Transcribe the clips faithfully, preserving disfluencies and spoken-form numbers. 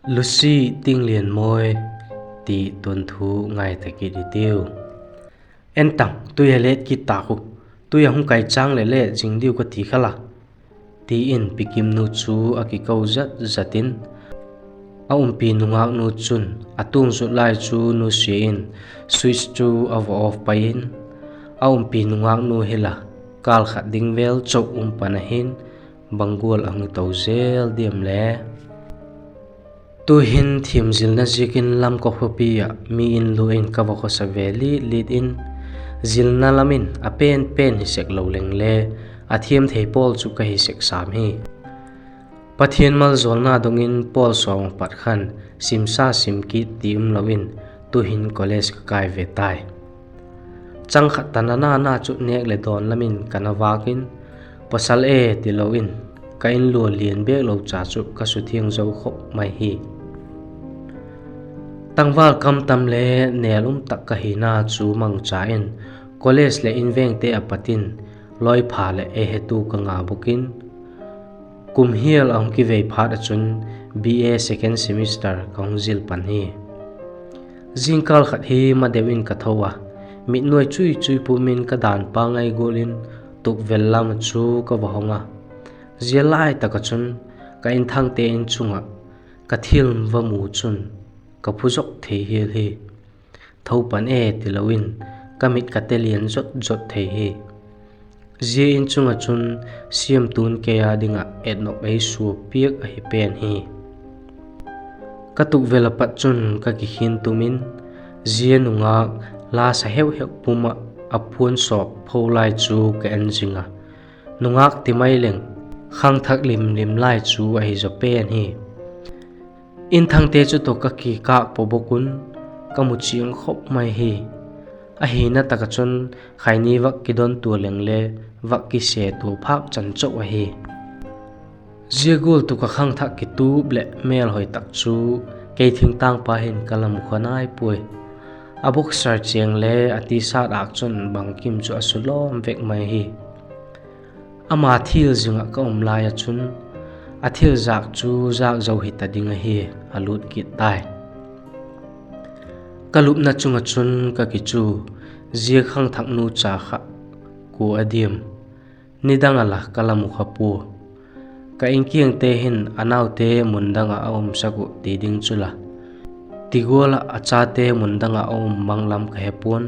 Lucy Tinglianmawi ti tuanthu ngai ta kit i tiu. En tang, tui a let kit tâk u, tui a hung kai châng leh let zing diu ka ti kha la, ti in Pikimnu chu a kiko zat zat in, a umpi nungâknu chun a tuang zut lai chu nusia in switch chu a va off pai in, a umpi nungâknu hi la kâl khat ding vel chau um pan ahi'n, bang gual a hung to zel diam le. Tu'hin thiam zilna ziakin Lamka khawpi ah mi in lua in ka va khawsa ve lit lit in, zilna lam in a pen pen hi sek lo leng le, a thiam thei pawl chu ka hi sek sam hi. Pathian maljawlna dong in pawl sawm a pat khan simsa sim kit ti um lo in, tu'hin college ka kai ve tai. Chang khat tan a na na chu nêk leh dawn lam in ka na vâk in, pawsal e ti lo in, ka inlua lian bêk lo cha chu ka suthiang zo khop mai hi. Tangval kam tam le nêl um tak ka hina chu mangcha in, college leh invengte a pat in lawipha leh ei hetu ka nga bawk in, kum hial a hung kivei phat ah chun B A second semester ka hung zil pan hi. Zingkâl khat hi ma deu in ka tho a, mit nuai chui chui pum in ka dan pa ngai gual in tukvel lam ah chu ka va hong a. Zia lai tak ah chun ka inthangte in chung ah ka thil va mu chun ka phu zok thei hial hi. Tho pan e ti lo in ka mit ka te lian zot zot thei hi. Zia in chung ah chun siamtu'n kei â ding ah etnop ei sua piak ahi pen hi. Ka tukvel a pat chun ka kikhin tum in, zia nungâk la sa heu heu pum ah a phuan sawk pho lai chu ka en zing a. Nungâk ti mai leng, khangthak lim lim lai chu ahi zaw pen hi. Inthangte chu tawh ka kikâk paw bawk un, ka mu chiang khop mai hi. Ahina tak ah chun khaini vak kidon tua leng le, vak kise tua phâk chan chau ahi. Zia gual tu ka khangthak kitup leh mêlhoi tak chu kei thingtâng pa hin ka la mu kha nai puai. A boxer chêng le a T-shirt âk chun bangkim chu a sulawm vek mai hi. Ama thil zing ah ka um lai ah chun, a thil zâk chu zâk zo hita ding ahi, a lût kit tai. Ka lupna chung ah chun ka kichu, zia khangthaknu cha kha kua a diam? Nidang ah la ka la mu kha pua. Ka inkiangte hin a naute mun dang ah a umsak uh ti ding chu la, ti gual ah a chate mun dang ah a um mang lam ka he pua'n,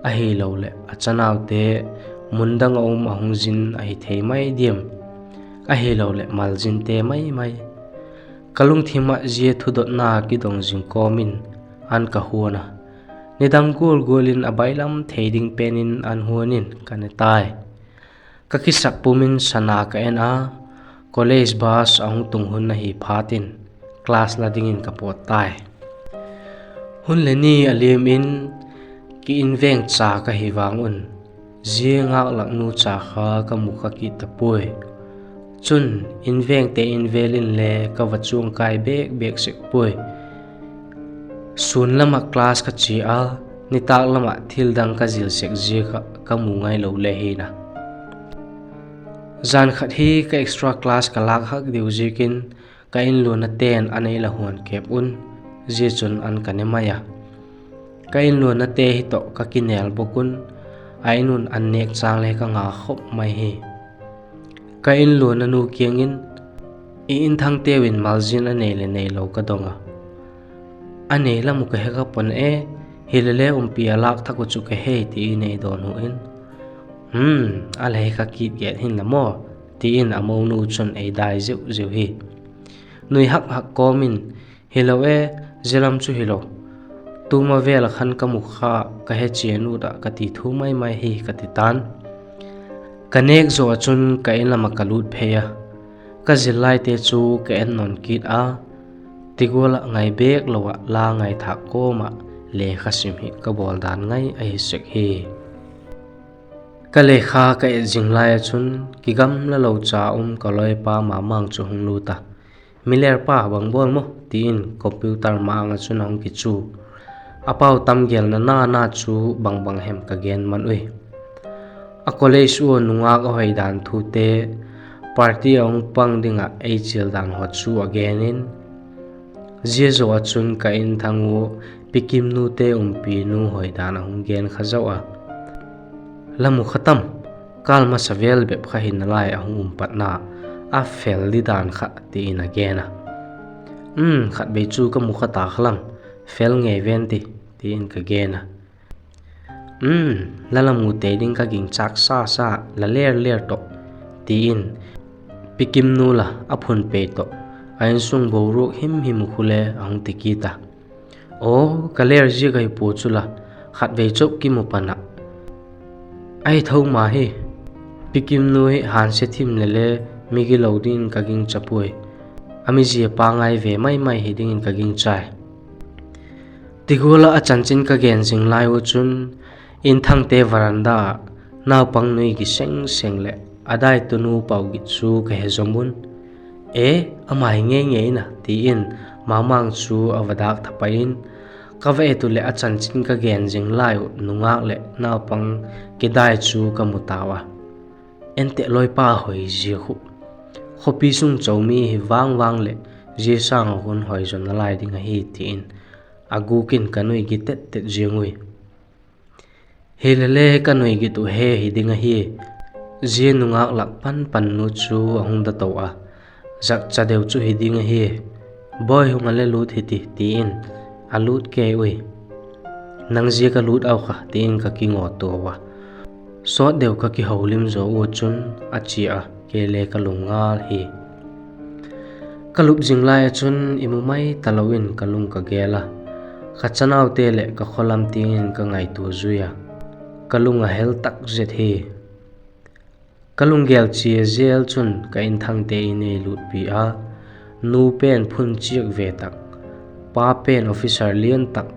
ahiloleh a chanaute mun dang ah um a hung zin ahi thei mai diam, ahiloleh malzinte mai mai. Ka lungthim ah zia thudotna kidong zing kawm in an ka huan a, nidang gual gual in a bailam thei ding pen in an huan in ka ne tai. Ka kisak pum in sana ka en a, college bus a hung tung hun ahi phat in class la dingin ka pawt tai. Hun le ni a liam in, ki inveng cha ka hi vang un, zia ngâklaknu cha kha ka mu kha kit ta puai. Chun, invengte in vêl inle ka va chuang kai bêk bêk sek puai. Sûn lam ah class ka chia a, nitâk lam ah thil dang ka zil sek ziak ah ka mu ngailo le hi'n a. Jan khat hi ka extra class ka lâk hak diu ziakin, ka inluannate'n an ei la huan kep un, zia chun an ka ne mai a. Ka inluannate hi tawh ka kinêl bawk un, a in un an nêk châng le ka nga khop mai hi. Ka inluannanu kiang in, I inthangteu in malzin a nei leh neilo ka dong a, a nei lam uh ka he kha pua'n e, hilele umpi a lâk thak uh chu ka he, ti in ei dawnhu in, Hmm, a la he kha kit get hin la maw, ti in a monu chun ei dai zeu zeu hi. Nui hak hak kawm in, Hilo e, zia lam chu hilo, tuma vêl ah khan ka mu kha, ka he chian ut ah ka ti thu mai mai hi, ka ti ta'n. Ka nêk zaw ah chun ka in lam ah ka lût phei a, ka zil laite chu ka en nawn kit a, ti gual ah ngai bêk lo ah la ngaithâk kawm ah lekha sim hi ka bawl dan ngai ahi sek hi. Ka lekha ka et zing lai ah chun, kigamla lo cha um ka lawipa Mamang chu hung lût a, Miller pa, bang bawl maw? ti in computer ma-âng ah chun a hung kichu. A pau tam gelna na na chu bang bang hem ka gen man ui. A college ua nungâk a hoi dan thute, party a hung pang ding ah ei chial dan haw chu a gen in, Zia zo ah chun ka inthang ua Pikimnute umpinu hoi dan a hung gen kha zo a, La mu kha tam, kâl masa vêl bep kha hi nalai a hung um patna, a fel di dan kha, ti in a gen a. Khatvei chu ka mu kha ta kha lam, fel ngei ven ti, ti in ka gen a. La la mu tei ding ka gingchâk sa sa, la ler ler tawh, ti in Pikimnu la a phun pei tawh a insung boruak him him khu le a hung ti kit a. Aw, ka ler ziak ahi pua chu la, khatvei chop kimu pan ah, ahi tho ma hi. Pikimnu hi hânsia thim leh le migilo dingin ka gingcha puai. A mizia pangai ve mai mai hi dingin ka gingchai. Ti gual ah a chanchin ka gen zing lai u chun, inthangte veranda ah naupang nui gi seng seng leh a daitunu pau git chu ka he zom un. E, ama hi ngei ngei na, ti in Mamang chu a va dâk tha pai in, ka va et u leh a chanchin ka gen zing lai uh nungâk leh naupang kidai chu ka mu tau a. Enteh lawipa hoi zia khu. Khawpi sung chomi hi vang vang leh zia sâng ah hun hoi zaw nalai ding ahi, ti in a gûk in ka nui gi tet tet ziang ui. Hilele ka nui git uh he hi ding ahi. Zia nungâk lak pan pannu chu a hung da to a, Zakcha deu chu hi ding ahi. Bawi, hung a le lût hi ti, ti in a lût kei ui. Nang ziak a lût au kha, ti in ka kingawtua a. Sawt deu ka kiholim zaw ua chun a chia a, kei le ka lung ngal hi. Ka lup zing lai ah chun i mu mai talo in ka lung ka gel a, ka chanaute leh ka khaw lam tiang in ka ngaitua zui a, ka lung a hel tak zet hi. Ka lunggel chia zel chun ka inthangte in ei lutpi a, nu pen phun chiak ve tak, pa pen officer lian tak,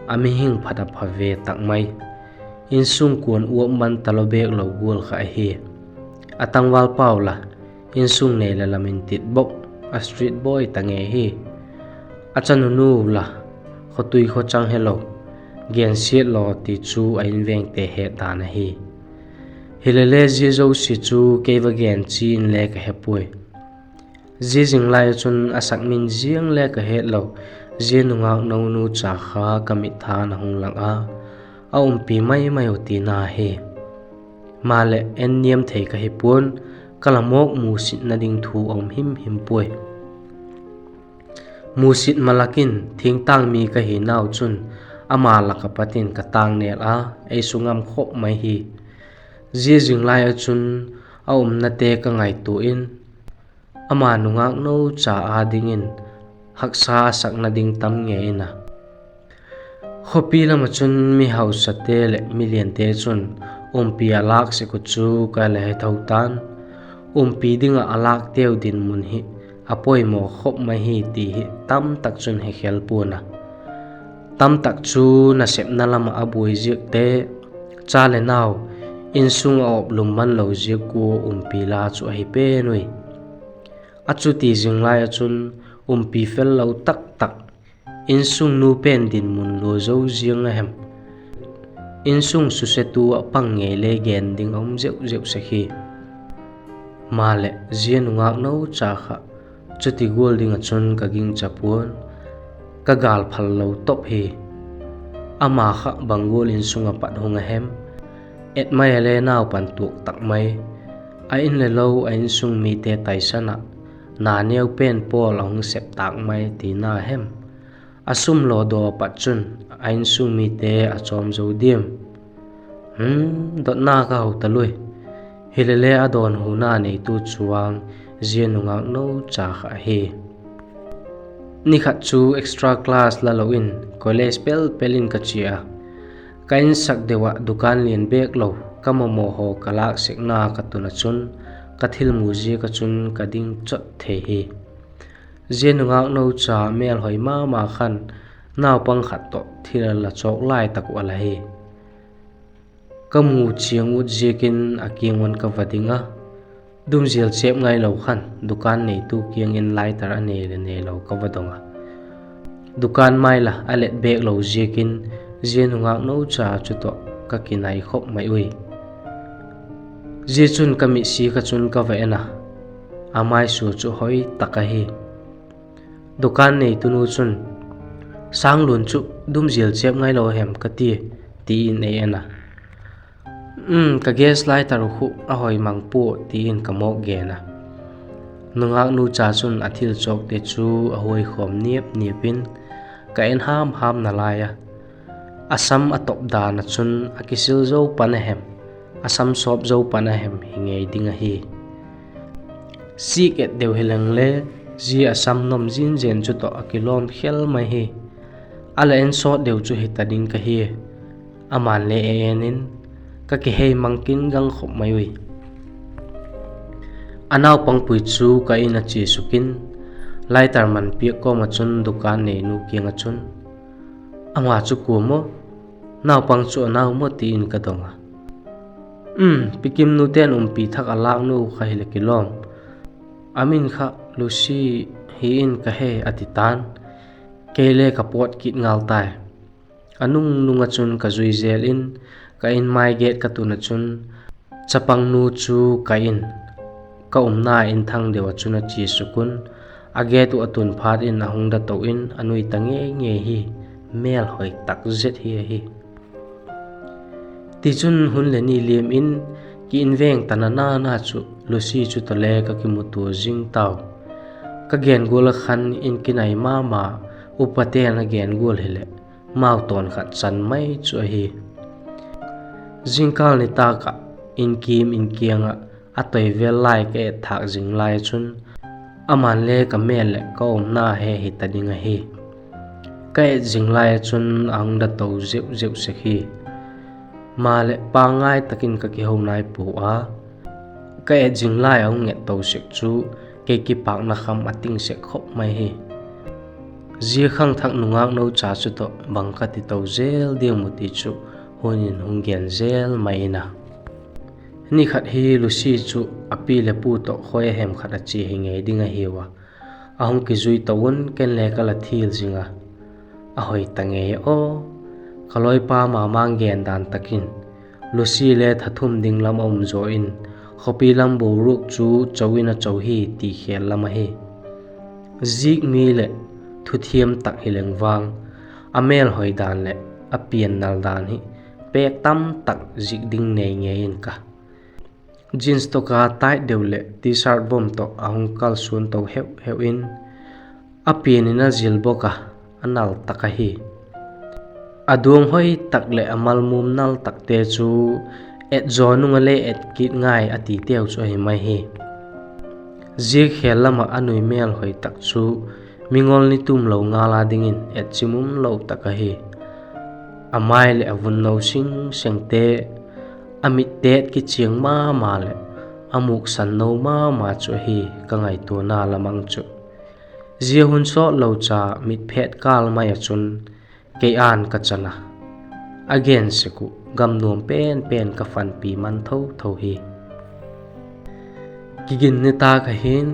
a mihing phat a pha ve tak mai. Insung kuan uap man talo bêk lo gual kha ahi. A tangval pau la, insung nei leh lam in tit bok, a street boy ta ngei hi. A chanunu la, khawtui khawchang helo, gensiat law ti chu a invengte het dan ahi. Hilele zia zosia chu kei va gen chi inle ka he puai. Zia zing lai ah chun a sak min ziang le ka het lo, zia nungâk nonu cha kha ka mitthan a hung lang a, a umpi mai mai uh tina hi. Maleh en niam thei ka hi pua'n, ka la mawk musitna ding thu a um him him puai. Musit malak in thingtâng mi ka hinau chun ama lak ah pat in ka tâng nêl a, ei su ngam khop mai hi. Zia zing lai ah chun a umnate ka ngaitua in, ama nungâk no cha â dingin haksa a sakna ding tam ngei in a. Khawpi lam ah chun mi hausate leh mi liante chun umpi a lâk sek uh chu ka la he tho ta'n. Umpi ding ah a lâkteu dinmun hi a poimaw khop mai hi ti hi tamtak chun he khel pua'n a. Tamtak chu nasepna lam ah a buai ziakte, cha leh nau, insung a op lum man lo ziak ua umpi la chu ahi pen ui. A chuti zing lai ah chun umpi fel lo tak tak, insung nu pen dinmun lua zo ziang a hem, insung susetu ah pang ngei le gen ding a um zeu zeu sek hi. Maleh zia nungâk no cha kha chuti gual ding ah chun ka gingcha pua'n, ka gâlphal lo top hi. Ama kha bang gual insung ah pat hung a hem, et mai a le naupan tuak tak mai, a in le lo a insung mite taisan ah, na neu pen pawl a hung sep tâk mai tina hem, a sum lawdaw pat chun a insung mite a chawm zo diam? Dotna ka ho ta lui. Hilele a dawnhuna neitu chuang zia nungâk no cha kha ahi. Ni khat chu extra class la lo in college pel pel in ka chia a, ka insak deu ah dukan lian bêk lo ka mamaw haw ka lâk sekna ka tun ah chun, ka thilmu ziak ah chun ka ding chot thei hi. Zia nungâk no cha mêlhoi ma ma khan naupang khat tawh thil a la chawk lai tak uh a la hi. Ka mu chiang ut ziakin a kiang un ka va ding a, dumzial chêp ngailo khan dukan neitu kiang in lighter a nei leh neilo ka va dong a. Dukan mai la a let bêk lo ziakin zia nungâk no cha chu tawh ka kinai khop mai ui. Zia chun ka mitsi kha chun ka va en a, a maisua chu hoi tak ahi. Dukan neitunu chun, Sânglun chu dum zial chêp ngailo hem ka tia, ti in ei en a. Um, ka gas lighter khu a hoi mang pua, ti in ka mawk gen a. Nungâknu cha chun a thil chawkte chu a huaikhawm niap niap in, ka en ham ham nalai a, a sam a top dan ah chun a kisil zo pan a hem, a sam sawp zo pan a hem hi ngei ding ahi. Sik et deu hileng le, zia a sam nop zin zen chu tawh a kilawm khel mai hi. A la en sawt deu chu hita ding ka hi. Ama'n le ei en in, ka kihei mang kin gang khop mai ui. A naupangpui chu ka in a chia suk in, lighter man piak kawm ah chun dukan neinu kiang ah chun, Ama chu kua maw? Naupang chu a nau maw? ti in ka dong a. Um, Pikimnu ten umpi thak a lâknu kha hileh kilawm. A min kha Lucy hi in ka he, a ti ta'n. Kei le ka pawt kit ngal tai. A nung nung ah chun ka zui zel in, ka in mai gate ka tun ah chun, chapangnu chu ka in, ka umna in thang deu ah chun a chia suk un, a gate uh a tun phat in a hung da to in a nui ta ngei ngei hi. Mêlhoi tak zet hi ahi. Tichun hun leh ni liam in, ki inveng ta na na na chu Lucy chu tawh le ka kimutua zing tau. Ka gen gual ah khan in kinai ma ma, upate'n a gen gual hileh, mau tawn khat chan mai chu ahi. Zingkâl nitâk ah in kim in kiang ah a toi vel lai ka et thâk zing lai ah chun, ama'n le ka mêl leh ka umna he hita ding ahi. Ka et zing lai ah chun a hung da to zeu zeu sek hi. Maleh pangai tak in ka kiho nai pua a, ka et zing lai a hung et to sek chu kei kipâkna kham a ting sek khop mai hi. Zia khangthak nungâk no cha chu tawh bang ka ti to zel diam u ti chu hun in hung gen zel mai in a. Ni khat hi Lucy chu a pi leh pu tawh khoi a hem khat a chia hi ngei ding ahiu a, a hung kizui to un ken le ka la thil zing a. A hoi ta ngei aw. Ka lawipa Mamang gen dan tak in, Lucy le tha thum ding lam a um zaw in, khawpi lam boruak chu cho in a cho hi ti khêl lam ahi. Zik mi leh thuthiam tak hileng vang, a mêlhoi dan leh a pian nal dan hi pêk tam tak zik ding nei ngei in ka. Jeans tawk a tight deu leh T-shirt vom tawh a hung kalsuan to heu heu in, a pian in a zil bawk a, a nal tak ahi. A duang hoi tak leh a malmum nal takte chu et zaw nung a le et kit ngai a titeu chu ahi mai hi. Zia khêl lam ah a nui mêlhoi tak chu mingol ni tum lo ngal a dingin et chim um lo tak ahi. A mai leh a vun no sing sengte, a mit têt kichiang ma ma leh a muksan no ma ma chu ahi ka ngaituana lamang chu. Zia hun sawt lo cha mit phet kâl mai ah chun kei a'n ka chan a, a gen sek uh gam nuam pen pen ka fanpi man tho tho hi. Kigin nitâk ahi'n,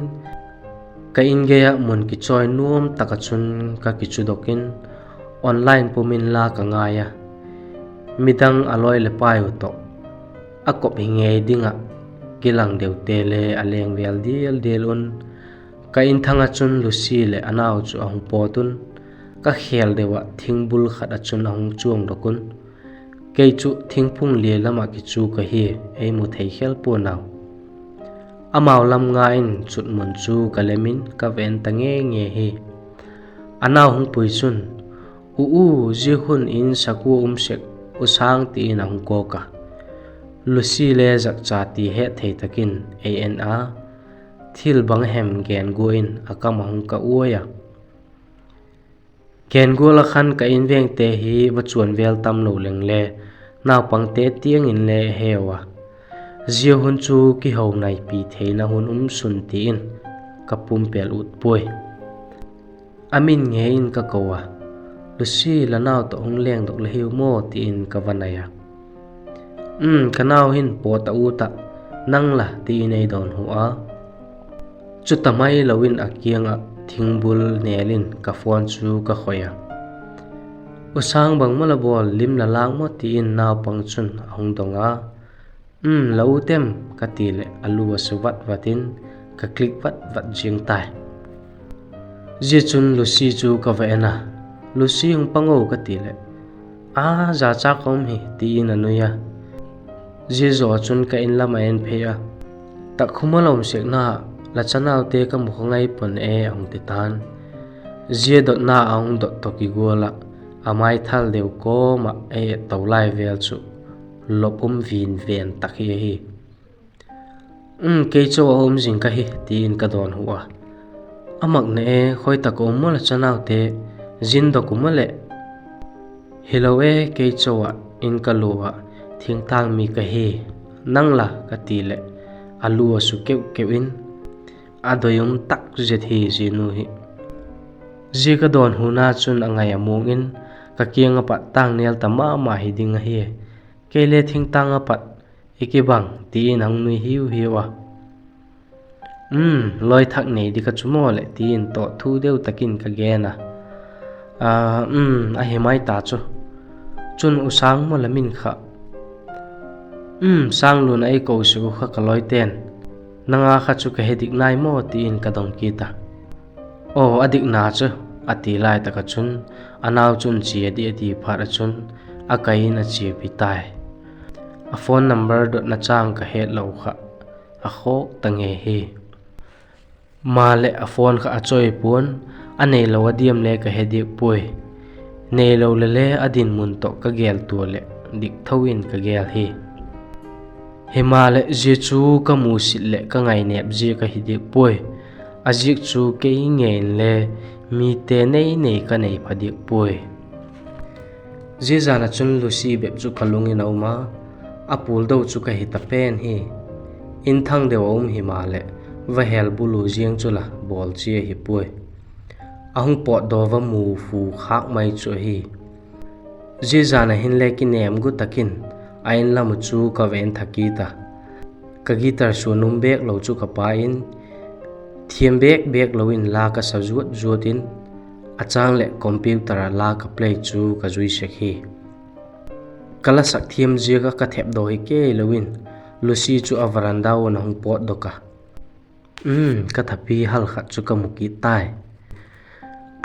ka in gei ah mun kichawi nuam tak ah chun ka kichudok in, online pum in la ka ngai a, midang a lawi leh pai uh tawh a kop hi ngei ding ah kilang deute le a leng vel dial dial un. Ka inthang ah chun Lucy leh a nau chu a hung pawt un, ka khêl deu ah thingbul khat ah chun a hung chuangdok un. Kei chu thingphung lia lam ah kichuk ahi, ei mu thei khel pua'n au. Amau lam nga in chutmun chu ka lem in ka ven ta ngei ngei hi. A nau hung pui chun, U u, zia hun in sakua um sek, U Sâng, ti in a hung kawk a. Lucy le zakcha ti het thei tak in ei en a, thil bang hem gen gua in a kam a hung ka uai a. Gen gual ah khan ka invengte hi va chuan vel tam lo leng le, naupangte tiang in le a heu a. Zia hun chu kiho naipi theina hun um sun ti in ka pumpêl ut puai. A min ngei in ka ko a, Lucy, la nau tawh hung lengdok la hiu maw? ti in ka va nai a. Um, ka nau hin pawt a ut ah, nang la? ti in ei dawnhu a. Chuta mai lo in a kiang ah thingbul nêl in ka phone chu ka khoi a. U Sâng, bangmaw la bawl, lim la lâk maw? ti in naupang chun a hung dong a. Um, la ut em? ka ti leh a lu a su vat vat in ka click vat vat ziang tai. Zia chun Lucy chu ka va en a, Lucy hung pang o ka ti leh, a, jachâk a um hi ti in a nui a. Zia zaw chun ka in lam a en phei a, tak khum a la um sekna, la chanaute ka mu kha ngai pua'n e a hung ti ta'n. Zia dotna a hung dot tawh kigual ah, a maithal deu kawm ah ei et to lai vel chu lop um vin ven tak hi ahi. Um, kei chu a um zing ka hi ti in ka dawnhu a. A mak ne e, khoi tak a um maw la chanaute, zin dok u maw leh? Hilo e, kei chu ah in ka lua ah, thingtâng mi ka hi. Nang la ka ti leh, a lu a su keu keu in, a doi um tak zet hi zia nu hi. Zia ka dawnhuna chun a ngai a muang in, ka kiang ah pat tâng nêl ta ma ma hi ding ahi. Kei le thingtâng ah pat i kibang ti in a hung nui hiu hiu a. Um, lawi thak nei di ka chu maw leh ti in tawh thu deu tak in ka gen a. A, um, ahi mai ta chu. Chun u Sâng maw la min kha? Um, Sânglu'n a ei ko sek u kha ka lawite'n. Nang a kha chu ka he dik nai maw ti in ka dong kit a. Aw, a dik na chu, a ti lai tak ah chun, a nau chun chia di a ti phat ah chun, a kai in a chiapi tai. A phone number dotna châng ka het lo kha, a khawk ta ngei hi. Maleh a phone kha a chawi pua'n, a neilo a diam le ka he diak puai. Neilo le le a dinmun tawh ka gel tua leh dik tho in ka gel hi. Himaleh zia chu ka musit leh ka ngainêp ziak ahi diak puai. A ziak chu kei ngei inle mite nei nei ka nei pha diak puai. Zia jan ah chun Lucy bep chu ka lung in a um a, a puldo chu ka hi ta pen hi. In thang deu a um himaleh, va hel bulu ziang chu la bawl chi ahi puai. A hung pawtdaw va mu fu khâk mai chu ahi. Zia jan ah hinle kinêm gu tak in a in lam uh chu ka va en tha kit a. Ka guitar suan um bêk lo chu ka pa in, thiam bêk bêk lo in la ka sa zuat zuat in, a châng leh computer ah la ka play chu ka zui sek hi. Ka la sak thiam ziak ah ka thepdaw hi kei lo in, Lucy chu a veranda un a hung pawtdok a. Um, ka thapi hal khat chu ka mu kit tai.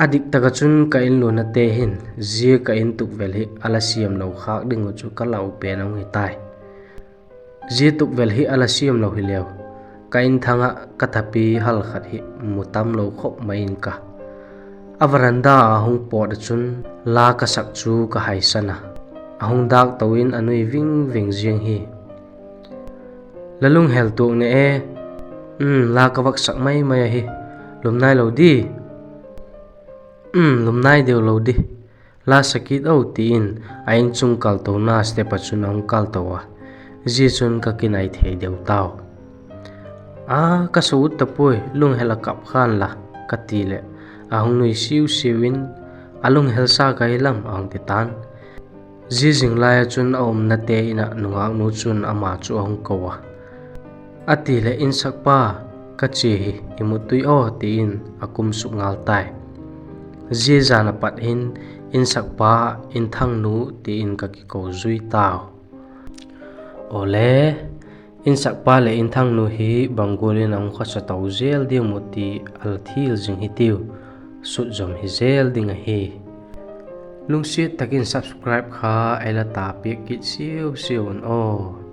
A dik tak ah chun ka in luanate hin zia ka in tukvel hi a la siam lo khâk ding uh chu ka lau pen a hung hi tai. Zia tukvel hi a la siam lo hileu, ka in thang ah ka thapi hal khat hi mu tam lo khop mai in ka. A veranda a hung pawt ah chun la ka sak chu ka haisan a, a hung dâk to in a nui ving ving ziang hi. La lunghel tuak ne e. Um, la ka vak sak mai mai ahi. Lum nai lo di? Um, lum nai deu lo di. La sa kit o, ti in a inchung kaltona step ah chun a hung kal to a. Zia chun ka kinai thei deu tau. A, ka sa ut ta puai, lunghel a kap khan la, ka ti leh, a hung nui siu siu in, a lunghel sa ka hi lam, a hung ti ta'n. Zia zing lai ah chun a umnate in ah nungaknu chun ama chu a hung ko a. A ti leh, Insakpa, ka chia hi, i mut tui aw, ti in a kum suk ngal tai. Zia jan a pat hin, Insakpa, Inthangnu, ti in ka kiko zui tau. Awle, Insakpa leh Inthangnu hi bang gual in a hung khawsa to zel diam u ti a la thil zing hitiu, sut zom hi zel ding ahi. Lungsiat tak in subscribe kha ei la ta piak kit siau siau un aw.